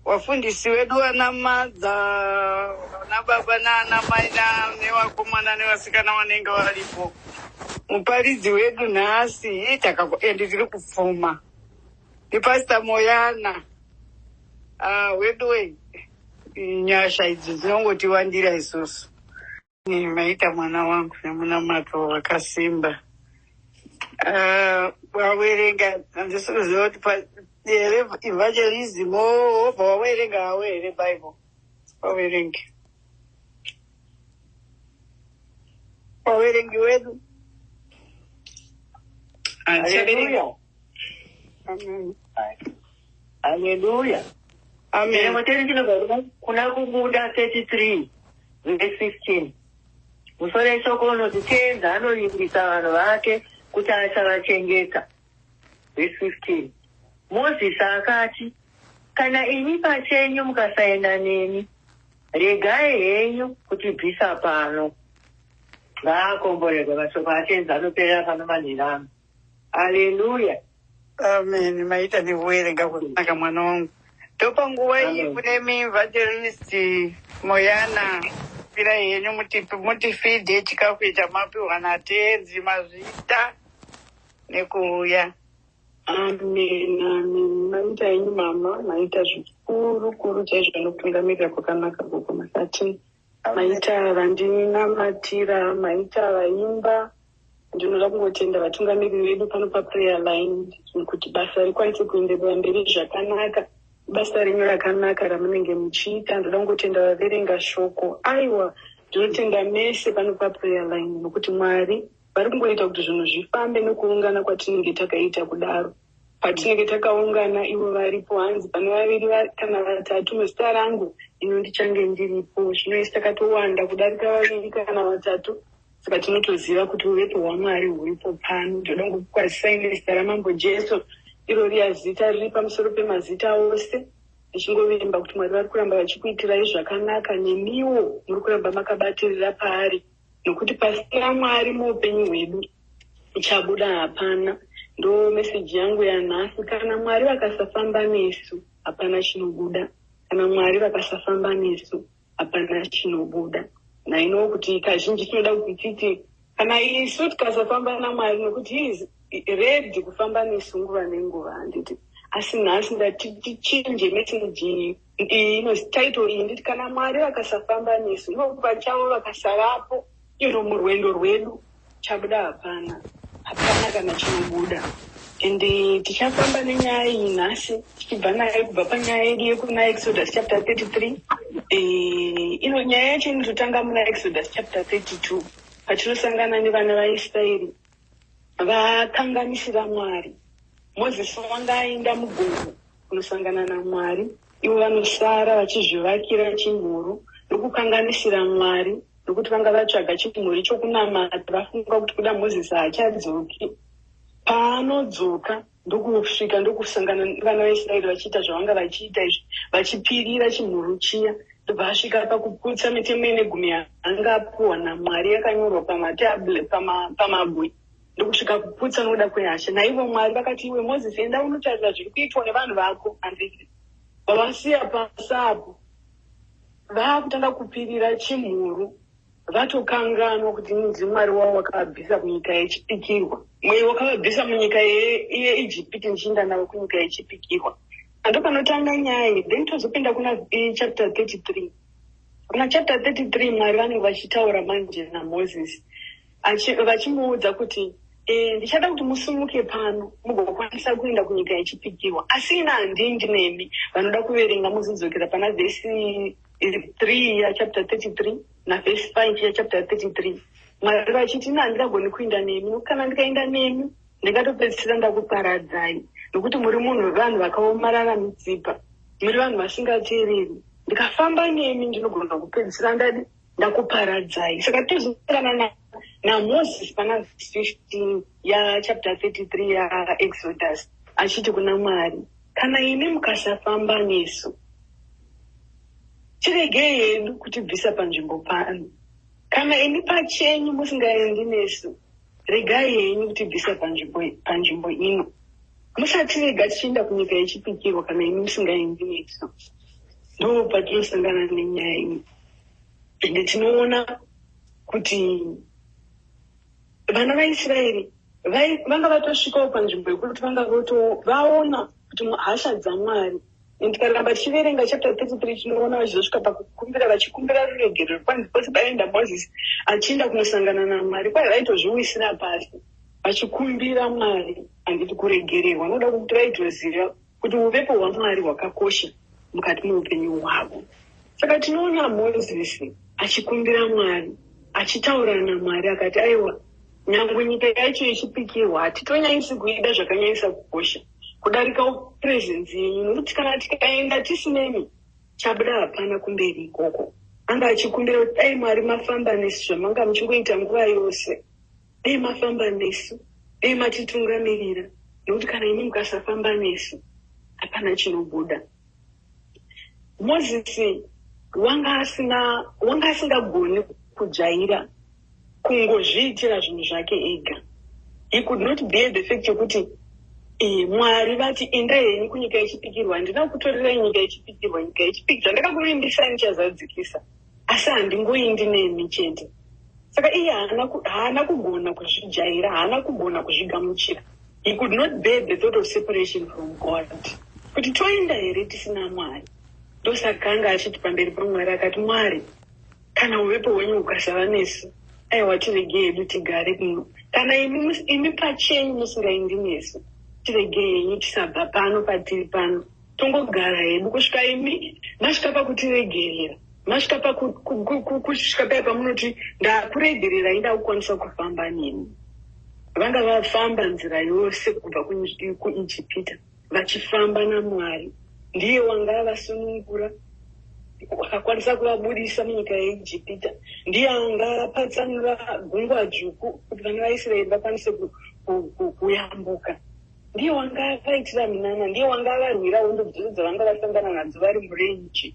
Wafundisi wedu vana madza, vana baba naana mai nevakomana nevasikana vanenge varipo. Muparidzi wedu nhasi ende tiri kupfuma ndipasita Moyana. Ah, wedu we nyasha idzi dzinongotiwandira isusu. Maita mwana wangu nemunamato wakasimba. Ah, wawerenga handisi kuziva kuti here evangelism wobva wawerenga hawo here Bible wawerenge wawerengi wedu. Haleluya. Amen. Haleluya. Amen. Chiverengo chedu chinobva kuna Kubuda 33 verse 15. Musoro weshoko unoti Tenzi anovimbisa vanhu vake kuti achavachengeta. Verse 15. Mozisi akati, Kana imi pachenyu mukasaenda neni, regai henyu kutibvisa pano. Ngaakomborerwe mashoko aTenzi anoperera pano manheru ano. Haleluya. Amen. Maita nekuverenga kwakanaka mwana wangu. Topa nguva iyi Amen. kune mi evangelist Moyana. Pirai henyu mutifidhe chikafu chamapiwa naTenzi mazvita nekuuya. Amen, amen. Maita henyu mama, maita zvikuru kuru chaizvo nokutungamirira kwakanaka gogo Masati. Maita vandinamatira, maita vaimba. Ndinoda kungotenda vatungamiriri vedu pano paprayer line kuti basa rikwanise kuenderera mberi zvakanaka. Basa renyu rakanaka ramunenge muchiita. Ndoda kungotenda vaverenga shoko. Aiwa, ndinotenda mese pano paprayer line nokuti Mwari vari kungoita kuti zvinhu zvifambe nokuungana kwatinenge takaita kudaro. Patinenge takaungana ivo varipo, hanzi pane vaviri kana vatatu muzita rangu, ino ndichange ndiripo. Zvino isu takatowanda kudarika vaviri kana vatatu, saka tinotoziva kuti uvepo hwaMwari huripo pano. Ndoda kungokukwazisai nezita raMambo Jesu, iro riya zita riri pamusoro pemazita ose, ndichingovimba kuti Mwari vari kuramba vachikuitirai zvakanaka, nemiwo muri kuramba makabatirira paari, nokuti pasina Mwari muupenyu hwedu chabuda hapana. Ndo meseji yangu yanhasi, kana Mwari vakasafamba nesu hapana chinobuda. Kana Mwari vakasafamba nesu hapana chinobuda. Naino kuti kazhinji tinoda kuti titi kana isu tikasafamba naMwari, nokuti he is ready kufamba nesu nguva nenguva, handiti? Asi nhasi ndati tichinje meseji iyi, ino title iyi, nditi kana Mwari vakasafamba nesu, ivo pachavo vakasavapo iro murwendo rwedu, chabuda hapana, hapana kana chinobuda. Ende tichafamba nenyaya iyi nhasi, tichibva nayo kubva panyaya yedu yekuna Exodus chapter 33. Ino nyaya yacho inototanga muna Exodus chapter 32, patinosangana nevana vaIsraeri vakanganisira Mwari. Mozisi wanga aenda mugomo kunosangana naMwari, ivo vanosara vachizvivakira chimhuru nokukanganisira Mwari, nokuti vanga vatsvaga chimhuri chokunamata, vafunga kuti kuda Mozisi haachadzoki. Paanodzoka ndokusvika ndokusangana nevana vaIsraeri vachiita zvavanga vachiita izvi, vachipirira chimhuru chiya, ndobva asvika pakuputsa mitemo ine gumi yaanga apuhwa naMwari yakanyorwa pamatable pamabwe, ndokusvika kuputsa nokuda kwehasha. Naivo Mwari vakati, iwe Mozisi, enda unotarira zviri kuitwa nevanhu vako, handiti vavasiya pasapo vaakutanga kupirira chimhuru, vatokanganwa kuti ndiri Mwari wavo wakavabvisa kunyika yechipikirwa, mwe wakavabvisa munyika yeIjipiti ndichienda navo kunyika yechipikirwa. Ando panotanga nyaya iyi. Then tozopinda kuna chapter 33. Kuna chapter 33 Mwari vanenge vachitaura manje naMozisi, vachimuudza kuti ndichada kuti musumuke pano mugokwanisa kuenda kunyika yechipikirwa, asi ina handiendi nemi. Vanoda kuverenga muzodzokera pana vhesi 3 yachapter 33 navhesi 5 yachapter 33. Mwari vachiti, ina handingagoni kuenda nemi, nokuti kana ndikaenda nemi ndingatopedzisira ndakuparadzai, nokuti muri munhu vanhu vakaomarara mitsipa, muri vanhu vasingateereri. Ndikafamba nemi ndinogona kupedzisira ndadi ndakuparadzai. Saka tozosangana naMozisi pana 15 yachapter 33 yaExodus, achiti kuna Mwari, kana imi mukasafamba nesu, tiregei hedu kutibvisa panzvimbo pano. Kana imi pachenyu musingaendi nesu, regai henyu kutibvisa panzvimbo ino. Musatirega tichienda kunyika yechipikirwa kana imi musingaendi nesu. Ndo patinosangana nenyaya iyi, ende tinoona kuti vana vaIsraeri vanga vatosvikawo panzvimbo yekuti vanga vaona kuti hasha dzaMwari. And tikaramba tichiverenga chapter 33, tinoona vachizosvika pakukumbira, vachikumbira ruregerero. Kwanzi pose paenda Mozisi achienda kunosangana naMwari, kwai vaitozviwisira pasi vachikumbira Mwari, handiti, kuregererwa, nokuda kwekuti vaitoziva kuti uvepo hwaMwari hwakakosha mukati meupenyu hwavo. Saka tinoona Mozisi achikumbira Mwari, achitaura naMwari, akati, "Aiwa, nyangwe nyika yacho ichipikirwa, hatitonyanyisi kuida zvakanyanyisa kukosha kudarika presence yenyu, nokuti kana tikaenda tisinemi, chabuda hapana kumberi ikoko." Anga achikumbira kuti dai Mwari mafamba nesu zvamanga muchingoita nguva yose, dai mafamba nesu, dai matitungamirira, nokuti kana imi mukasafamba nesu, hapana chinobuda. Mozisi wanga asina, wanga asingagoni kujaira kungozviitira zvinhu zvake ega. He could not bear the fact yekuti Mwari vati, "Endai henyu kunyika yechipikirwa, handina kutorerai nyika yechipikirwa, nyika yechipikirwa zvandakakuvimbisai ndichazadzikisa, asi handingoindi nemi chete." Saka iye haana kugona kuzvijaira, haana kugona kuzvigamuchira. He could not bear the thought of separation from God, kuti toenda here tisina Mwari? Ndosaka anga achiti pamberi paMwari, akati, "Mwari, kana uvepo hwenyu hukasava nesu, aiwa, tiregei hedu tigare kuno. Kana imi pachenyu musingaindi nesu, tiregei henyu tisabva pano patiri pano, tongogara hedu kusvika imi masvika pakutiregerera, masvika kusvika paya pamunoti, 'Ndakuregererai, ndakukwanisa kufamba nemi.'" Vanga vafamba nzira yose kubva kuIjipita vachifamba naMwari. Ndiye wanga vasunungura, akakwanisa kuvabudisa munyika yeIjipita. Ndiye anga apatsanura Gungwa Dzvuku kuti vana vaIsraeri vakwanise kuyambuka. Ndiye wanga avaitira minana, ndiye wanga avarwira hondo dzose dzavanga vasangana nadzo vari murenje,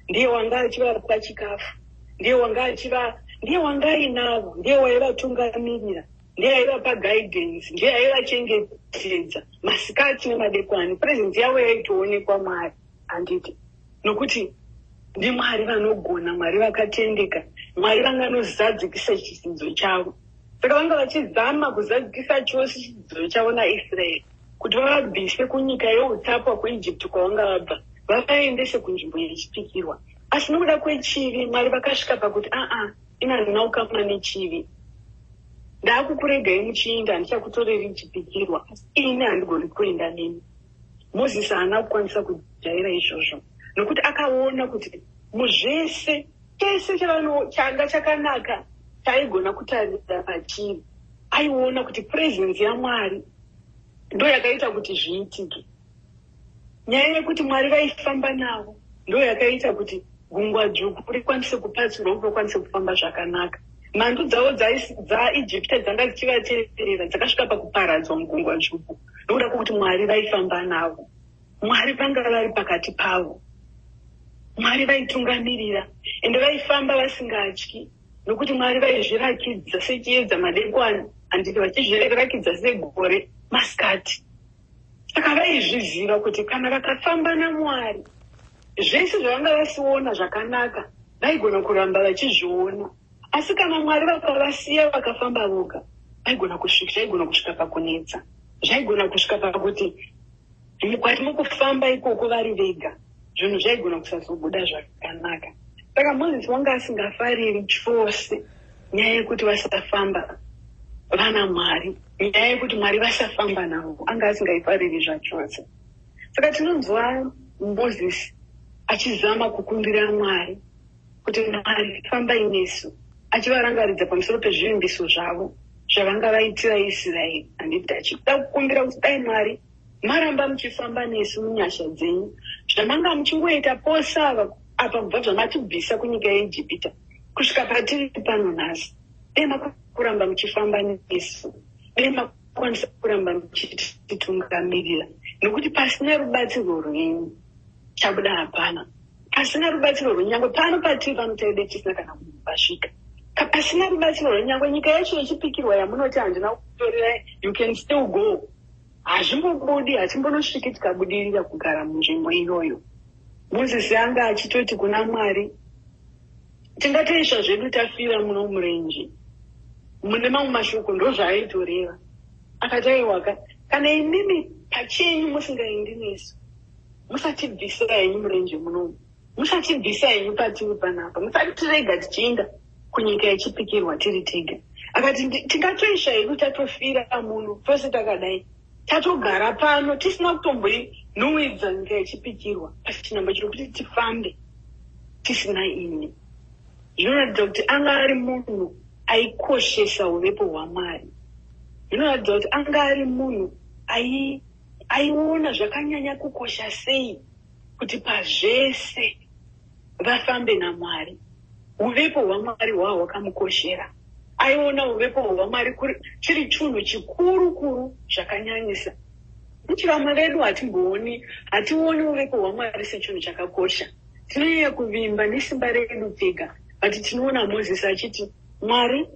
ndiye wanga achivapa chikafu, ndiye wanga achiva, ndiye wanga ainavo, ndiye waivatungamirira, ndiye aivapa guidance, ndiye aivachengetedza masikati nemadekwani. Presence yavo yaitoonekwa Mwari, handiti? Nokuti ndiMwari vanogona, Mwari vakatendeka, Mwari vanganozadzikisa chitsidzo chavo. Saka vanga vachizama kuzadzikisa chose chitsidzo chavo naIsraeri, kuti vavabvise kunyika yeutapwa kuIjipti kwavanga vabva, vavaendese kunzvimbo yechipikirwa. Asi nokuda kwechivi, Mwari vakasvika pakuti, "Aa, ina handina kukama nechivi, ndaakukuregai muchiinda, handichakutoreri chipikirwa, asi ini handigoni kuenda nemi." Mozisi haana kukwanisa kujaira izvozvo, nokuti akaona kuti muzvese chese changa chakanaka chaigona kutarira pachiri, aiona kuti presence yaMwari ndo yakaita kuti zviitike. Nyaya yekuti Mwari vaifamba navo ndo yakaita kuti Gungwa Dzvuku rikwanise kupatsurwa, kuti vakwanise kufamba zvakanaka. Mhandu dzavo dzaIjipita dzanga dzichivateverera dzakasvika pakuparadzwa muGungwa Dzvuku nokuda kwokuti Mwari vaifamba navo. Mwari vanga vari pakati pavo, Mwari vaitungamirira, ende vaifamba vasingatyi, nokuti Mwari vaizvirakidza sechiedza madekwani, handiti, vachizvirakidza segore masikati. Saka vaizviziva kuti kana vakafamba naMwari, zvese zvavanga vasiona zvakanaka vaigona kuramba vachizviona, asi kana Mwari vakavasiya vakafamba voga, vaigona kusvika, zvaigona kusvika pakunetsa, zvaigona kusvika pakuti mukati mokufamba ikoko vari vega, zvinhu zvaigona kusazobuda zvakanaka. Saka Mozisi wanga asingafariri chose nyaya yekuti vasafamba vana Mwari, nyaya yekuti Mwari vasafamba navo, anga asingaifariri zvachose. Saka tinonzwa Mozisi achizama kukumbira Mwari kuti, "Mwari, fambai nesu," achivarangaridza pamusoro pezvivimbiso zvavo zvavanga vaitira Israeri, handiti, achida kukumbira kuti dai Mwari maramba muchifamba nesu munyasha dzenyu zvamanga muchingoita pose ava apa kubva zvamatibvisa kunyika yeIjipita kusvika patiri pano nhasi. Dai makuramba muchifamba nesu, dai makwanisa kuramba muchititungamirira, nokuti pasina rubatsiro rwenyu chabuda hapana. Pasina rubatsiro rwenyu, nyangwe pano patiri pano taide tisina kana munhu pasvika. Pasina rubatsiro rwenyu, nyangwe nyika yacho yechipikirwa yamunoti handina kutorerai, you can still go, hazvimbobudi, hatimbonosviki tikabudirira kugara munzvimbo iyoyo. Mozisi anga achitoti kuna Mwari, tingatoisva zvedu tafira muno murenje. Mune mamwe mashoko ndozvaaitoreva. Akati aiwaka, kana imimi pachenyu musingaendi nesu, musatibvisa henyu murenje munomu, musatibvisa henyu patiri panapa, musatirega tichienda kunyika yechipikirwa tiri tega. Akati tingatoisva hedu tatofira muno tose takadai, tatogara pano tisina kutomboinhuwidza nyika yechipikirwa, pachinhamba chokuti tifambe tisina ini. Zvinoratidza kuti anga ari munhu aikoshesa uvepo hwaMwari. Zvinoratidza kuti anga ari munhu aiona zvakanyanya kukosha sei kuti pazvese vafambe naMwari. Uvepo hwaMwari hwava hwakamukoshera. Aiona uvepo hwaMwari chiri chinhu chikuru kuru zvakanyanyisa. Nekuti vamwe vedu hatimbooni, hationi uvepo hwaMwari sechinhu chakakosha. Tinonyanya kuvimba nesimba redu tega, but tinoona Mozisi achiti, Mwari,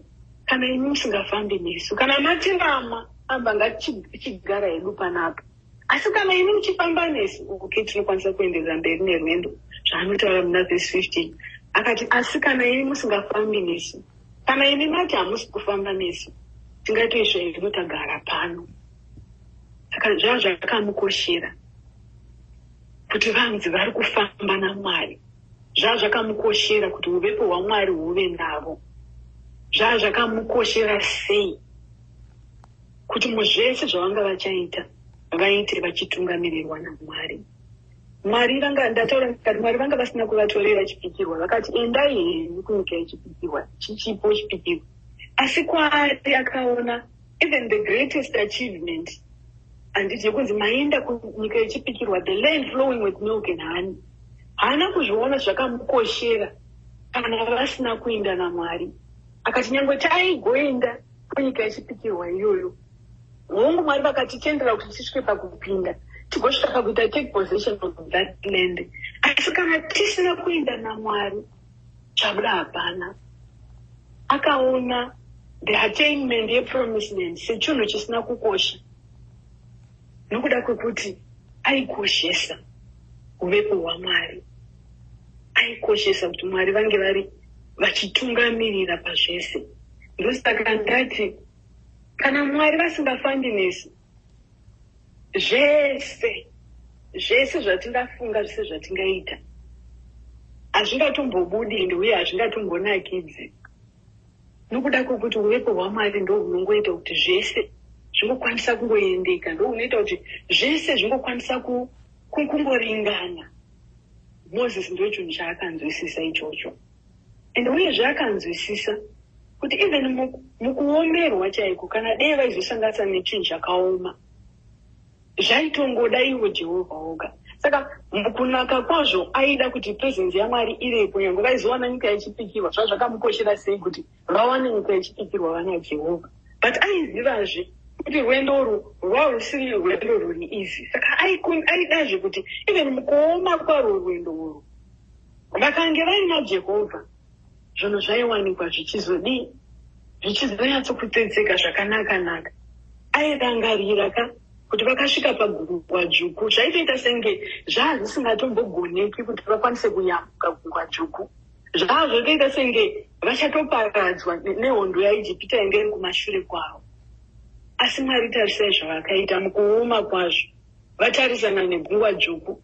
kana imi musingafambi nesu, kana matirama, amba ngatichigara hedu panapa. Asi kana imi muchifamba nesu, okay, tinokwanisa kuenderera mberi nerwendo. Zvaanotaura muna vhesi 15. Akati, asi kana imi musingafambi nesu, kana imi mati hamusi kufamba nesu, tingatoisva hedu tagara pano. Saka zvava zvakamukoshera kuti vanzi vari kufamba naMwari. Zvava zvakamukoshera kuti uvepo hwaMwari huve navo. Zvava zvakamukoshera sei kuti muzvese zvavanga vachaita vaite vachitungamirirwa naMwari. Mwari vanga, ndataura ndikati Mwari vanga vasina kuvatorera chipikirwa, vakati endai henyu kunyika yechipikirwa, chichipo chipikirwa. Asi kwaari akaona even the greatest achievement, handiti, yekunzi maenda kunyika yechipikirwa, the land flowing with milk and honey, haana kuzviona zvakamukoshera kana vasina kuenda naMwari. Akati nyangwe taigoenda kunyika yechipikirwa iyoyo, hongu Mwari vakatitendera kuti tisvike pakupinda, tigosvika pakuita take possession of that land, asi kana tisina kuenda naMwari, chabuda hapana. Akaona the attainment yepromised land sechinhu chisina kukosha nokuda kwekuti aikoshesa uvepo hwaMwari. Aikoshesa kuti Mwari vange vari vachitungamirira pazvese. Ndosaka ndati kana Mwari vasingafambi nesu, zvese zvese zvatingafunga, zvese zvatingaita hazvingatombobudi ende uye hazvingatombonakidzi, nokuda kwekuti uvepo hwaMwari ndo hunongoita kuti zvese zvingokwanisa kungoendeka, ndo hunoita kuti zvese zvingokwanisa kungoringana. Mozisi ndo chinhu chaakanzwisisa ichocho. Ende uyezve akanzwisisa kuti even mukuomerwa chaiko, kana dei vaizosanganisa nechinhu chakaoma, zvaitongoda iwo Jehovha oga. Saka mukunaka kwazvo aida kuti presence yaMwari irepo nyange vaizowana nyika yechipikirwa. Zvava zvakamukoshera sei kuti vawane nyika yechipikirwa vana Jehovha, but aizivazve kuti rwendo urwu rwava rusiri rwendo rwuri easy. Saka aidazve kuti even mukuoma kwarwo rwendo urwu, vakange vaina Jehovha, zvinhu zvaiwanikwa zvichizodii, zvichizonyatsokutsetseka zvakanaka-naka. Airangarira ka kuti vakasvika pagungwa dzvuku, zvaitoita senge zvaa zvisingatombogoneki kuti vakwanise kuyambuka gungwa dzvuku. Zvaa zvotoita senge vachatoparadzwa nehondo yaIjipita inge iri kumashure kwavo. Asi Mwari, tarisai zvavakaita mukuoma kwazvo, vatarisana negungwa dzvuku,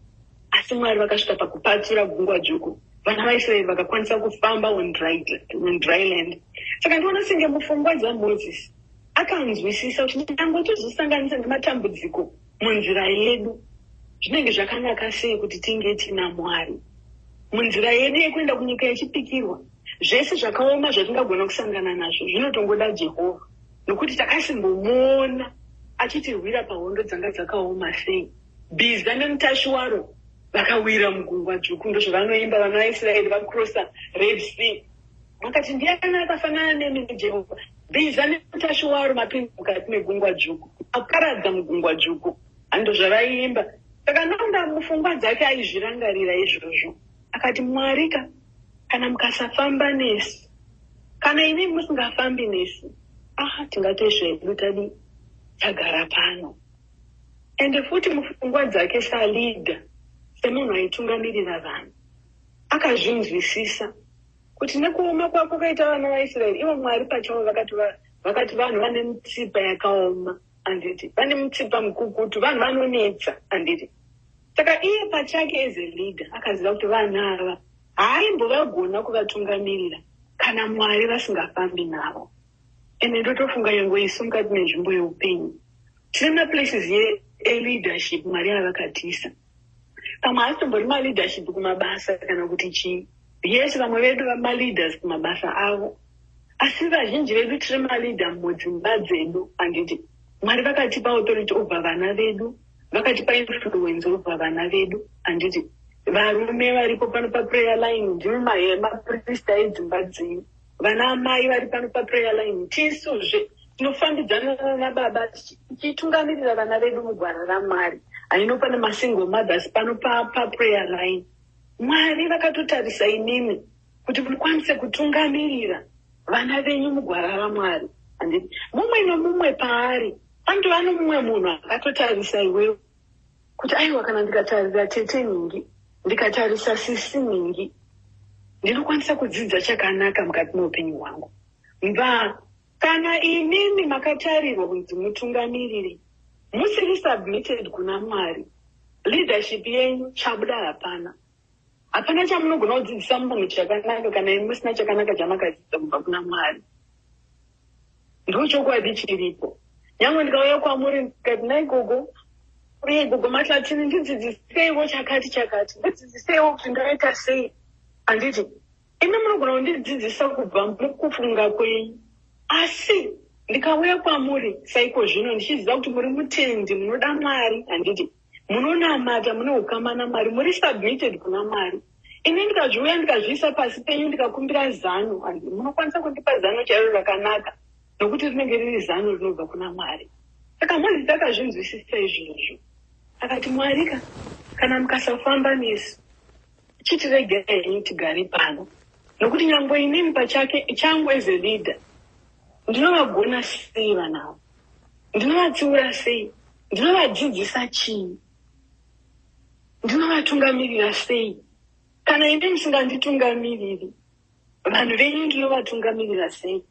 asi Mwari vakasvika pakupatsura gungwa dzvuku, vana vaIsraeri vakakwanisa kufamba on dry land. Saka ndinoona senge mupfungwa dzaMozisi akanzwisisa kuti nyange tozosanganisa nematambudziko munzira yedu, zvinenge zvakanaka sei kuti tinge tina Mwari munzira yedu yekuenda kunyika yechipikirwa. Zvese zvakaoma zvatingagona kusangana nazvo zvinotongoda Jehovha, nokuti takasimbomuona achitirwira pahondo dzanga dzakaoma sei. Bhiza nemutasvi waro vakawira mugungwa dzvuku, ndozvavanoimba vana vaIsraeri vakrosa Red Sea, vakati, "Ndiani akafanana nemi, Jehovha? Bhiza nemutasvi waro mapinda mukati megungwa dzvuku, aparadza mugungwa dzvuku." Hando zvavaiimba. Saka nonga mupfungwa dzake aizvirangarira izvozvo. Akati, "Mwari ka, kana mukasafamba nesu, kana imi musingafambi nesu, aha, tingatoisva hedu tadi tagara pano." Ende futi mupfungwa dzake saleader, Semunhu aitungamirira vanhu, akazvinzwisisa kuti nekuoma kwakaita vana vaIsraeri, ivo Mwari pachavo vakati vakati vanhu vane mitsipa yakaoma, handiti? Vane mitsipa mukukutu, vanhu vanonetsa, handiti? Saka iye pachake as a leader akaziva kuti vanhu ava haaimbovagona kuvatungamirira kana Mwari vasingafambi navo. Ende ndotofunga nyangwe isu mukati menzvimbo yeupenyu tine maplaces eleadership Mwari avakatiisa. Pamwe haasitombori maleadership kumabasa kana kuti chii. Yes, vamwe vedu vamaleaders kumabasa avo, asi vazhinji vedu tiri maleader mudzimba dzedu, handiti? Mwari vakatipa authority over vana vedu, vakatipa influence over vana vedu, handiti? Varume varipo pano paprayer line, ndimi maprista edzimba dzenyu. Vana amai vari pano paprayer line, tisuzve tinofambidzana nababa tichitungamirira vana vedu mugwara raMwari. Haino pane masingle mothers pano paprayer line. Mwari vakatotarisa imimi kuti mukwanise kutungamirira vana venyu mugwara raMwari, handiti? Mumwe nomumwe paari panotova nomumwe munhu akatotarisa iwewe kuti aiwa, kana ndikatarira tete nhingi, ndikatarisa sisi nhingi, ndinokwanisa kudzidza chakanaka mukati meupenyu hwangu. Mva kana imimi makatarirwa kunzi mutungamiriri, musiri submitted kuna Mwari, leadership yenyu chabuda hapana. Hapana chamunogona kudzidzisa munhu chakanaka kana imi musina chakanaka chamakadzidza kubva kuna Mwari. Ndo chokwadi chiripo. Nyange ndikauya kwamuri ndikati, "Nai gogo, uye gogo Mahlatini, ndidzidziseiwo chakati chakati, ndidzidziseiwo kuti ndaita sei," handiti? Imi munogona kundidzidzisa kubva mukufunga kwenyu, asi ndikauya kwamuri saiko zvino ndichiziva kuti muri mutendi, munoda Mwari, handiti? Munonamata, mune ukama naMwari, muri submitted kuna Mwari. Ini ndikazviuya ndikazviisa pasi penyu, ndikakumbira zano, munokwanisa kundipa zano chairo rakanaka, nokuti rinenge riri zano rinobva kuna Mwari. Saka Mozisi akazvinzwisisa izvozvo, akati, "Mwari ka, kana mukasafamba nesu, chitiregai henyu tigare pano, nokuti nyangwe inini pachake changu as a leader ndinovagona sei vanavo? Ndinovatsiura sei? Ndinovadzidzisa chii? Ndinovatungamirira sei? Kana imi musinganditungamiriri, vanhu venyu ndinovatungamirira sei?"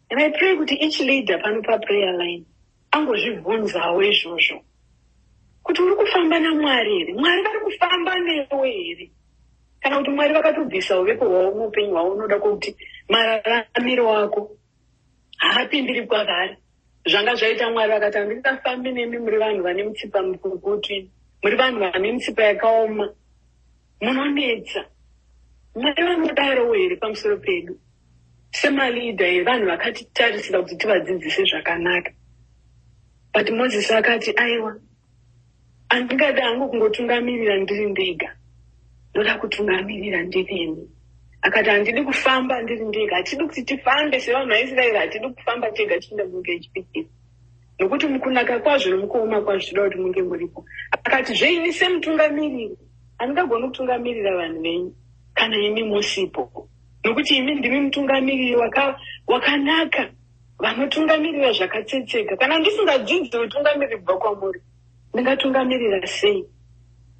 And I pray kuti each leader pano paprayer line angozvibvunzawo izvozvo, kuti uri kufamba naMwari here? Mwari vari kufamba newe here, kana kuti Mwari vakatobvisa uvepo hwavo muupenyu hwavo? Unoda kuti mararamiro ako haapindiri kwavari. Zvanga zvaita Mwari vakati, "Handingafambi nemi, muri vanhu vane mutsipa mukukutu, muri vanhu vane mitsipa yakaoma, munonetsa." Mwari vanodarowo here pamusoro pedu semaleader evanhu vakatitarisira kuti tivadzidzise zvakanaka? But Mozisi akati, "Aiwa, handingadi hangu kungotungamirira ndiri ndega, ndoda kutungamirira ndirimi." Akati, "Handidi kufamba ndiri ndega." Hatidi kuti tifambe sevanhu vaIsraeri, hatidi kufamba tega tichienda munyika yechipikirwa, nokuti mukunaka kwazvo nomukuoma kwazvo toda kuti munge muripo. Akati, "Zveini semutungamiriri handingagoni kutungamirira vanhu venyu kana imi musipo, nokuti imi ndimi mutungamiriri wakanaka vanotungamirira zvakatsetseka. Kana ndisingadzidzi utungamiriri kubva kwamuri, ndingatungamirira sei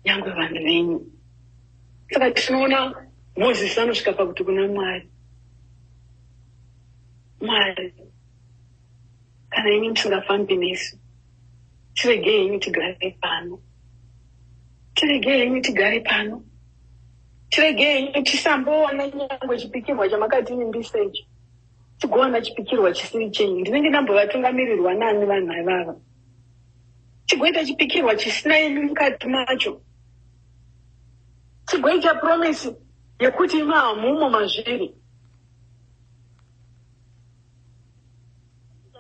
nyangwe vanhu venyu?" Saka tinoona Mozisi anosvika pakuti kuna Mwari, "Mwari, kana imi musingafambi nesu, tiregei henyu tigare pano, tiregei henyu tigare pano, tiregei henyu tisambowana nyangwe chipikirwa chamakativimbisa icho, tigowana chipikirwa chisiri chenyu. Ndinenge ndambovatungamirirwa nani vanhu ivava? Tigoita chipikirwa chisina imi mukati macho, tigoita promise yekuti imi hamumo mazviri."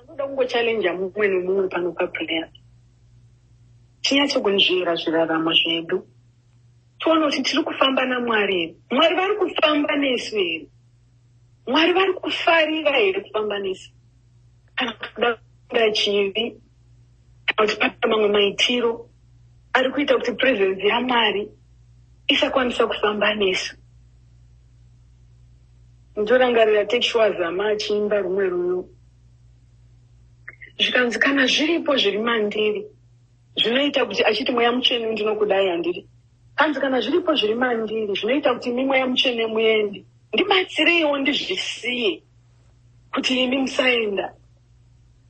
Ndoda kungochallenja mumwe nomumwe pano paprayer, tinyatsokunzvera zviraramo zvedu, tione kuti tiri kufamba naMwari here? Mwari vari kufamba nesu here? Mwari vari kufarira here kufamba nesu, kana kuda chivi, kana kuti pane mamwe maitiro ari kuita kuti presence yaMwari isakwanisa kufamba nesu? Ndorangarira Takesure Zama achiimba rumwe ruyo, zvikanzi, "Kana zviripo zviri mandiri zvinoita kuti," achiti, "Mweya Mutsvene ndinokudai," handiti? Kana Hanzi kana zviripo zviri mandiri zvinoita kuti imi Mweya Mutsvene muende, ndibatsireiwo ndizvisiye kuti imi musaenda.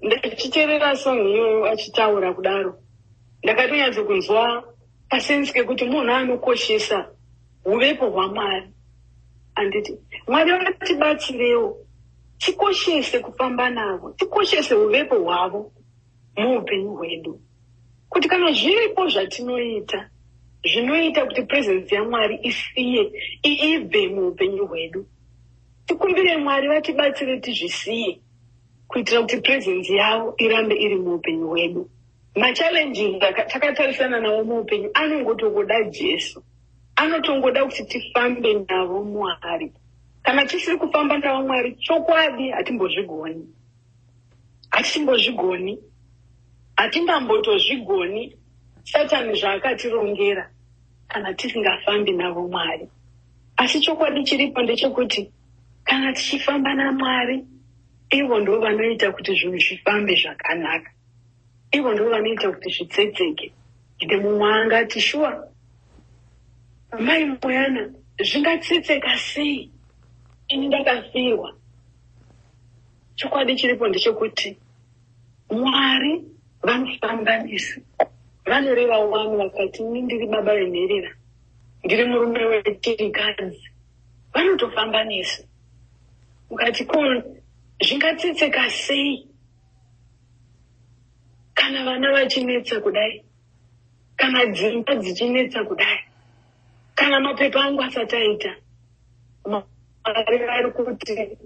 Ndichiteerera song iyoyo achitaura kudaro, ndakatonyatso kunzwa pasense kekuti munhu anokoshesa huvepo hwaMwari. Handiti Mwari vatibatsirewo tikoshese kufamba navo, tikoshese huvepo hwavo muupenyu hwedu, kuti kana zviripo zvatinoita zvinoita kuti presence yaMwari isiye, iibve muupenyu hwedu, tikumbire Mwari vatibatsire tizvisiye kuitira kuti presence yavo irambe iri muupenyu hwedu. Machallenges takatarisana nawo muupenyu anongotongoda Jesu, anotongoda kuti tifambe navo Mwari. Kana tisiri kufamba navo Mwari, chokwadi hatimbozvigoni, hatimbozvigoni, hatingambotozvigoni Satani zvaakatirongera kana tisingafambi navo Mwari. Asi chokwadi chiripo ndechekuti kana tichifamba naMwari, ivo ndo vanoita kuti zvinhu zvifambe zvakanaka, ivo ndo vanoita kuti zvitsetseke. Ende mumwe angati, shuwa mai Moyana, zvingatsetseka sei ini ndakafirwa? Chokwadi chiripo ndechekuti Mwari vanofamba nesu. Vanoreva wani vakati, ini ndiri baba venherera, ndiri murume wechirikadzi. Vanotofamba nesu. Mukati ko zvingatsetseka sei kana vana vachinetsa kudai, kana dzimba dzichinetsa kudai, kana mapepa angu asati aita? Mwari vari kuti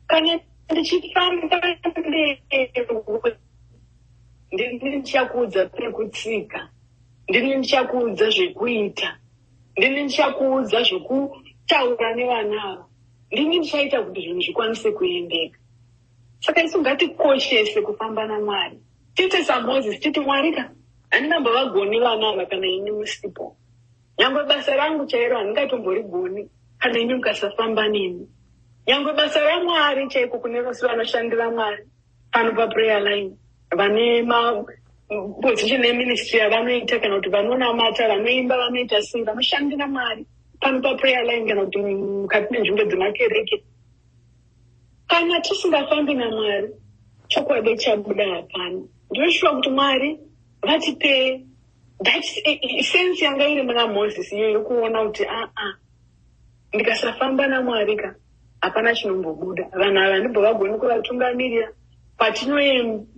kana ndichifamba newe, ndini ndichakuudza pekutsika, ndini ndichakuudza zvekuita, ndini ndichakuudza zvekutaura nevana ava, ndini ndichaita kuti zvinhu zvikwanise kuendeka. Saka isu ngatikoshese kufamba naMwari, tiite saMozisi, titi Mwari ka, handingambovagoni vana ava kana ini musipo. Nyangwe basa rangu chairo handingatomborigoni kana imi mukasafamba neni. Nyangwe basa raMwari chaiko, kune vose vanoshandira Mwari pano paprayer line, vane maposition eministry yavanoita, kana kuti vanonamata, vanoimba, vanoita sei, vanoshandira Mwari pano paprayer line kana kuti mukati menzvimbo dzemakereke, kana tisingafambi naMwari, chokwadi chabuda hapana. Ndinoshuwa kuti Mwari vatipe that sense yanga iri muna Mozisi iyo yokuona kuti aa, ndikasafamba naMwari ka, hapana chinombobuda. Vanhu ava handimbovagoni kuvatungamirira.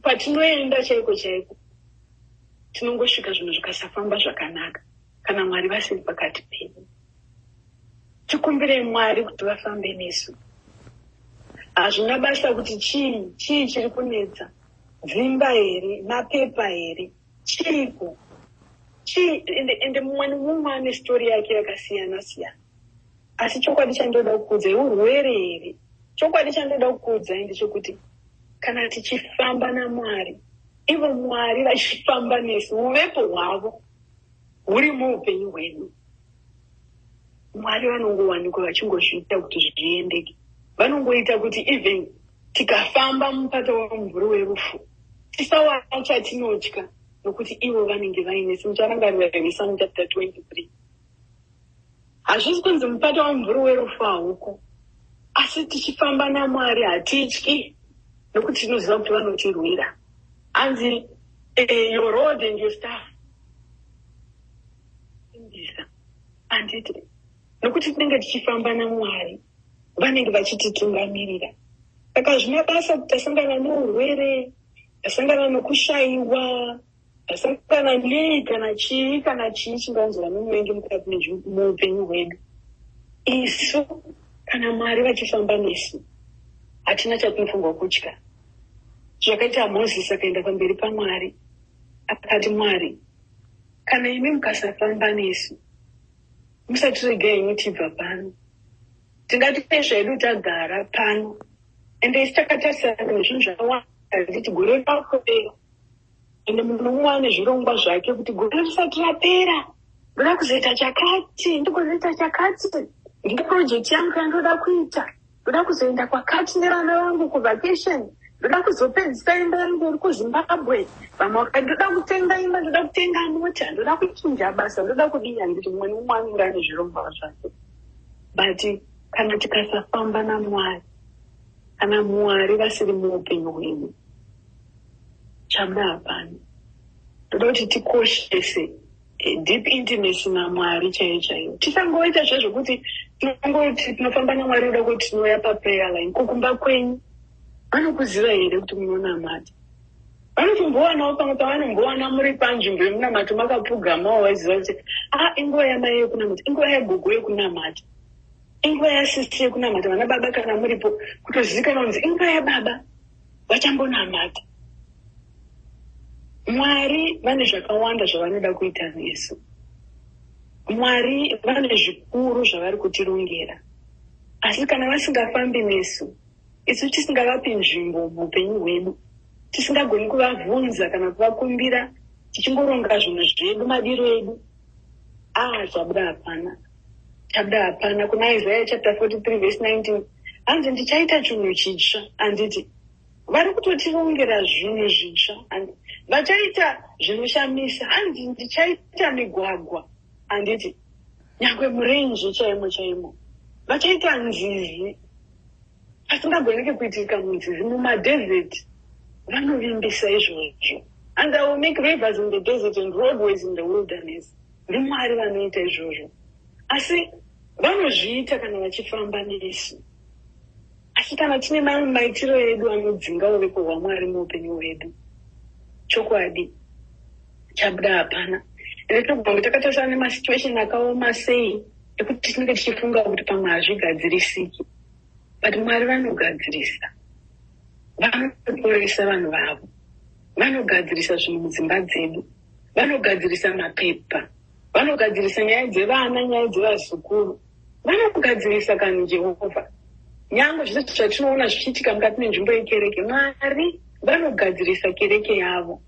Patinoenda chaiko chaiko, tinongosvika zvinhu zvikasafamba zvakanaka kana Mwari vasiri pakati pedu. Tikumbire Mwari kuti vafambe nesu. Hazvina basa kuti chii chii chiri kunetsa, dzimba here, mapepa here, chiiko chii. Ende mumwe nemumwe ane story yake yakasiyana siyana. Asi chokwadi chandoda kukuudzai, urwere here, chokwadi chandoda kukuudzai ndechekuti kana tichifamba naMwari, ivo Mwari vachifamba nesu, uvepo hwavo huri muupenyu hwedu, Mwari vanongowanikwa vachingozviita kuti zviendeke. Vanongoita kuti even tikafamba mupata wemumvuri werufu, tisawana chatinotya, nokuti ivo vanenge vainesu. Mucharangarira here Psalm chapter 23? Hazvisi kunzi mupata wemumvuri werufu hauko, asi tichifamba naMwari hatityi, nokuti tinoziva kuti vanotirwira. Hanzi your rod and your staff indisa, handiti? Nokuti tinenge tichifamba naMwari, vanenge vachititungamirira. Saka hazvina basa kuti tasangana neurwere, tasangana nokushayiwa, tasangana nei, kana chii kana chii chinganzova nomuvengi mukati muupenyu hwedu, isu kana Mwari vachifamba nesu, hatina chatinofanirwa kutya. Zvakaita Mozisi, akaenda pamberi paMwari akati, Mwari, kana imi mukasafamba nesu, musatirega imi tibva pano. Tingati zvedu tagara pano, ende isi takatarisana nezvinhu zvakawanda, handiti gore rakupera, ende munhu umwe ane zvirongwa zvake kuti gore risati rapera ndoda kuzoita chakati, ndigozoita chakati, ndine project yangu yandoda kuita, ndoda kuzoenda kwakati nevana vangu kuvacation. Ndoda kuzopedzisa imba yangu iri kuZimbabwe. Vamwe vakati ndoda kutenga imba, ndoda kutenga mota, ndoda kuchinja basa, ndoda kudii. Handiti mumwe nemumwe anenge ane zvirongwa zvake. But kana tikasafamba naMwari, kana Mwari vasiri muupenyu hwedu, chabuda hapana. Ndoda kuti tikoshese deep intimacy naMwari chaiyo chaiyo. Tisangoita zvezvokuti tinongoti tinofamba naMwari noda kuti tinouya paprayer line. Kukumba kwenyu vanokuziva here kuti munonamata? Vanotombowanawo pamwe pavanombowana muri panzvimbo yemunamato makapfugamawo, vaiziva kuti a inguva yamai yekunamata, inguva yagogo yekunamata, inguva yasisi yekunamata. Vana baba kana muripo, kutozivikanwa kunzi inguva yababa vachambonamata. Mwari vane zvakawanda zvavanoda kuita nesu. Mwari vane zvikuru zvavari kutirongera, asi kana vasingafambi nesu, isu tisingavapi nzvimbo muupenyu hwedu, tisingagoni kuvabvunza kana kuvakumbira, tichingoronga zvinhu zvedu madiro edu, a chabuda hapana, chabuda hapana. Kuna Isaiah chapter 43 verse 19 hanzi, "Ndichaita chinhu chitsva." Handiti vari kutotirongera zvinhu zvitsva? Vachaita zvinoshamisa. Hanzi, "Ndichaita migwagwa," handiti, nyangwe murenje chaimo chaimo. Vachaita nzizi asingagoneki kuitika munzizi mumadesert. Vanovimbisa izvozvo. "And I will make rivers in the desert and roadways in the wilderness." NdiMwari vanoita izvozvo, asi vanozviita kana vachifamba nesu. Asi kana tine mamwe maitiro edu anodzinga uvepo hwaMwari muupenyu hwedu, chokwadi chabuda hapana. Ende tinogona kunge takatarisana nemasituation akaoma sei ekuti tinenge tichifunga kuti pamwe hazvigadzirisiki, but Mwari vanogadzirisa, vanoporesa vanhu vavo, vanogadzirisa zvinhu mudzimba dzedu, vanogadzirisa mapepa, vanogadzirisa nyaya dzevana, nyaya dzevazukuru, vanogadzirisa kani Jehovha. Nyange zvese zvatinoona zvichiitika mukati menzvimbo yekereke, Mwari vanogadzirisa kereke yavo.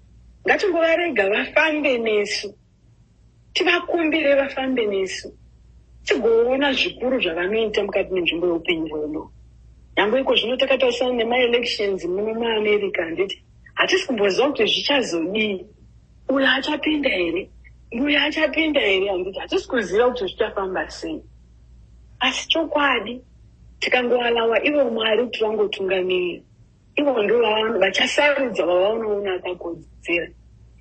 Ngatingovarega vafambe nesu, tivakumbire vafambe nesu, tigoona zvikuru zvavanoita mukati menzvimbo yeupenyu hwedu. Nyange iko zvino takatarisana nemaelections muno muAmerica, handiti hatisi kumboziva kuti zvichazodii, uyo achapinda here, uyo achapinda here? Handiti hatisi kuziva kuti zvichafamba sei? Asi chokwadi tikangoallowa ivo Mwari kuti vangotungamirira, ivo ndo vachasarudza vavanoona akakodzera.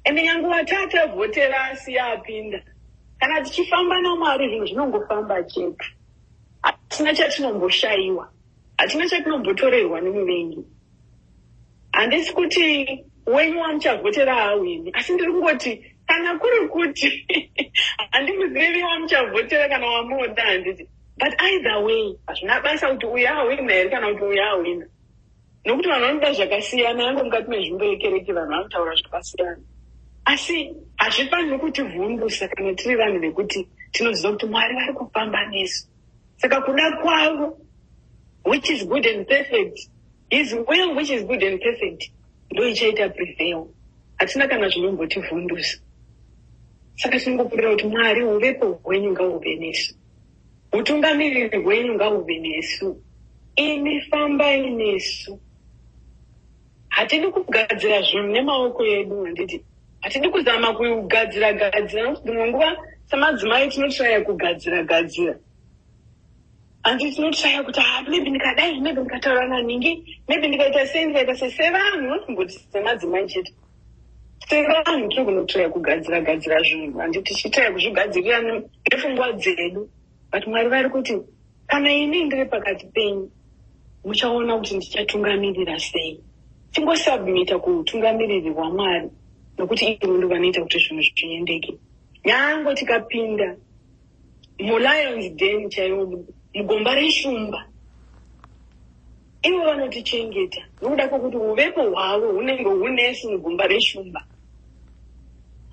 Ende nyange watatavhotera asi apinda, kana tichifamba naMwari zvinhu zvinongofamba chete. Hatina chatinomboshayiwa, hatina chatinombotorerwa nemuvengi. Handisi kuti wenyu wamuchavhotera haawini, asi ndiri kungoti kana kuri kuti handimuzivi wamuchavhotera kana wamunoda, handiti? But either way hazvina basa kuti uyu ahwina here kana kuti uyu ahwina, nokuti vanhu vanoda zvakasiyana. Yange mukati menzvimbo yekereke vanhu vanotaura zvakasiyana, asi hazvifaniri kutivhundusa kana tiri vanhu vekuti tinoziva kuti Mwari vari kufamba nesu. Saka kuda kwavo which is good and perfect, his will which is good and perfect, ndo ichaita prevail. Hatina kana zvinombotivhundusa. Saka tinongokumbira kuti Mwari, uvepo hwenyu ngauve nesu, utungamiriri hwenyu ngauve nesu, imi fambai nesu. Hatidi kugadzira zvinhu nemaoko edu, handiti? Hatidi kuzama kugadzira gadzira, nokuti dzimwe nguva semadzimai tinotraya kugadzira gadzira, handiti? Tinotraya kuti, ah, maybe ndikadai, maybe ndikataura nanhingi, maybe ndikaita sei, ndikaita sei. Sevanhu, nokumboti semadzimai chete, sevanhu tinogona kutraya kugadzira gadzira zvinhu, handiti? Tichitraya kuzvigadzirira nepfungwa dzedu. But Mwari vari kuti, kana ini ndiri pakati penyu, muchaona kuti ndichatungamirira sei. Tingosubmita kuutungamiriri hwaMwari, nokuti ivo ndo vanoita kuti zvinhu zviendeke. Nyange tikapinda mulions den chaiwo, mugomba reshumba, ivo vanotichengeta, nokuda kwokuti uvepo hwavo hunenge hunesu mugomba reshumba.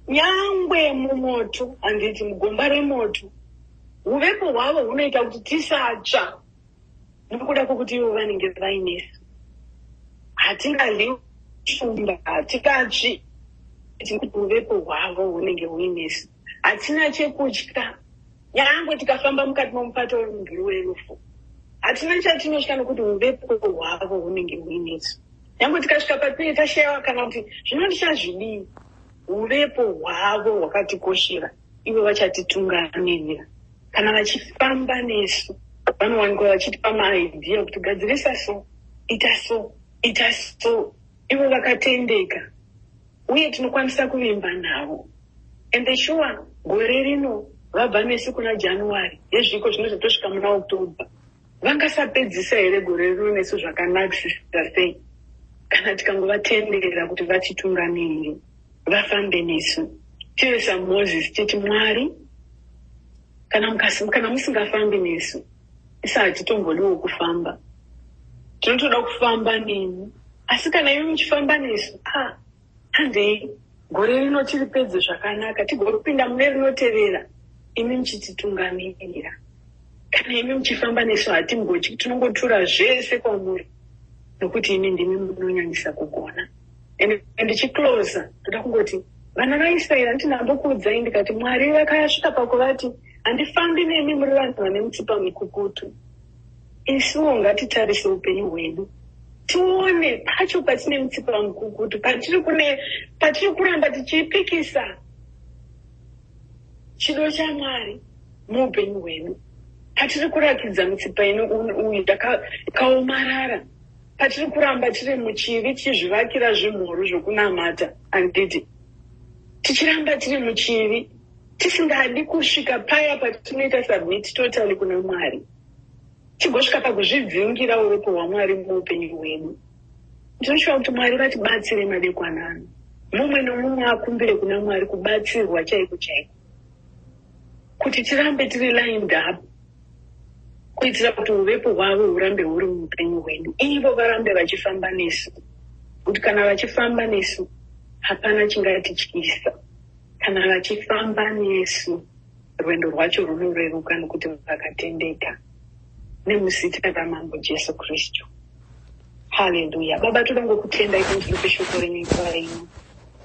Nyangwe mumoto, handiti, mugomba remoto, uvepo hwavo hunoita kuti tisatsva, nokuda kwokuti ivo vanenge vainesu. Hatingadyi shumba, hatingatsvi, kuti uvepo hwavo hunenge huinesu. Hatina chekutya. Nyange tikafamba mukati momupato wemumvuri werufu, hatina chatinotya, nokuti uvepo hwavo hunenge huinesu. Nyange tikasvika patinenge tashayiwa kana kuti zvino ndichazvidii, huvepo hwavo hwakatikoshera. Ivo vachatitungamirira. Kana vachifamba nesu, vanowanikwa vachitipa maidhiya kuti gadzirisa so, ita so, ita so. Ivo vakatendeka uye tinokwanisa kuvimba navo. Ende shuwa gore rino vabva nesu kuna January yezviko zvino zvatosvika muna October. Vangasapedzisa here gore rino nesu zvakanakisisa sei kana tikangovatendera kuti vatitungamirire, vafambe nesu. Tive saMoses titi Mwari kana, kana musingafambi nesu isu hatitombodiwo kufamba, tinotoda kufamba nemi, asi kana imi muchifamba nesu, ah, handei gore rino tiripedze zvakanaka tigopinda mune rinotevera imi muchititungamirira. Kana imi muchifamba nesu hatimbotyi, tinongotura zvese kwamuri nokuti imi ndimi munonyanyisa kugona. Ende ndichiclosa ndoda kungoti vana vaIsraeri, handiti ndambokuudzai ndikati Mwari vakasvika pakuvati handifambi nemi muri vanhu vane mutsipa mikukutu. Isuwo ngatitarise upenyu hwedu tione pacho patine mutsipa mukukutu, patiri kuramba tichipikisa chido chaMwari muupenyu hwedu, patiri kurakidza mitsipa ino uyu yakaomarara, patiri kuramba tiri muchivi tichizvivakira zvimhuru zvokunamata, handiti tichiramba tiri muchivi tisingadi kusvika paya patinoita submit totally kuna Mwari, tigosvika pakuzvidzingira uvepo hwaMwari muupenyu hwedu. Ndinoshuva kuti Mwari vatibatsire madekwana ano, mumwe nomumwe akumbire kuna Mwari kubatsirwa chaiko chaiko kuti tirambe tiri lined up kuitira kuti uvepo hwavo hurambe huri muupenyu hwedu, ivo varambe vachifamba nesu, kuti kana vachifamba nesu hapana chingatityisa. Kana vachifamba nesu rwendo rwacho runoreruka nokuti vakatendeka. Nemuzita raMambo Jesu Kristu, haleluya. Baba, toda ngokutendai pamusoro peshoko renyu nguva ino.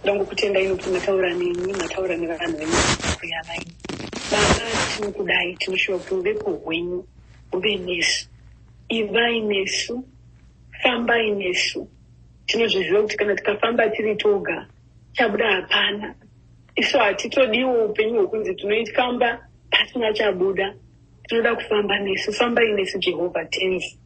Toda ngokutendai nokuti mataura nemi, mataura nevanhu venyu kuyavai. Baba, tinokudai, tinoshuva kuti uvepo hwenyu huve nesu. Ivai nesu, fambai nesu. Tinozviziva kuti kana tikafamba tiri toga chabuda hapana. Isu hatitodiwo upenyu hwokunzi tinoifamba pasina chabuda. Tinoda kufamba nesu. Fambai nesu Jehovha Tenzi.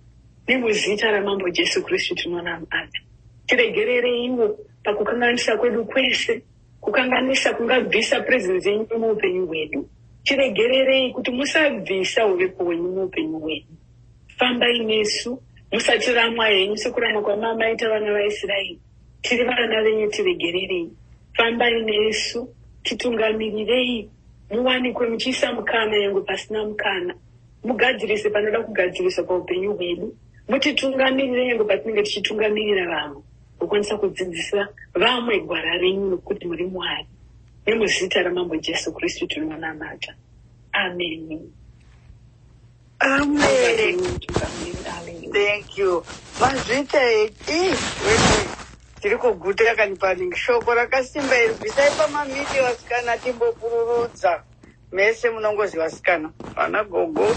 Nemuzita raMambo Jesu Kristu tinonamata. Tiregerereiwo pakukanganisa kwedu kwese, kukanganisa kungabvisa presence yenyu muupenyu hwedu. Tiregererei kuti musabvisa uvepo hwenyu muupenyu hwedu. Fambai nesu, musatiramwa henyu sekuramwa kwamamaita vana vaIsraeri. Tiri vana venyu, tiregererei. Fambai nesu, titungamirirei, muwanikwe muchiisa mukana yangu pasina mukana. Mugadzirise panoda kugadziriswa paupenyu hwedu. Mutitungamirire yangu patinenge tichitungamirira vamwe, kukwanisa kudzidzisa vamwe gwara renyu nokuti muri Mwari. Nemuzita raMambo Jesu Kristu tinonamata. Amen. Amen. Thank you. Mazvita i tiri kuguta kani paningi shoko rakasimba iri. Bvisai pamamiti vasikana, timbopururudza mese munongozi vasikana vana gogo.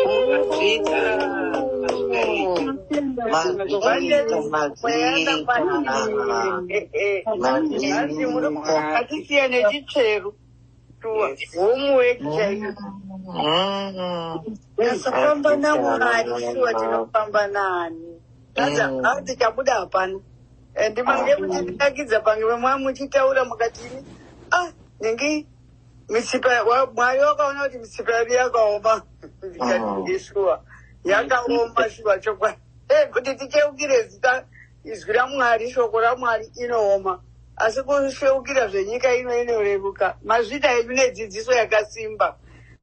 Mazvita, mazvita, mazvita. Asi muri atisiya nechitsveru tuwa homework chaiyo. Tasafamba naMwari, shuwa tinofamba nani? Hanzi chabuda hapana. And mange muchindinakidza pange vamwe muchitaura mukatini, ah, nenge mitsipa Mwari wakaona kuti mitsipa yedu yakaoma. Ndikati ndishuwa yakaoma shuwa chokwadi. Kuti ticheukire zita izwi raMwari, shoko raMwari inooma, asi kusheukira zvenyika ino inoreruka. Mazvita edu nedzidziso yakasimba.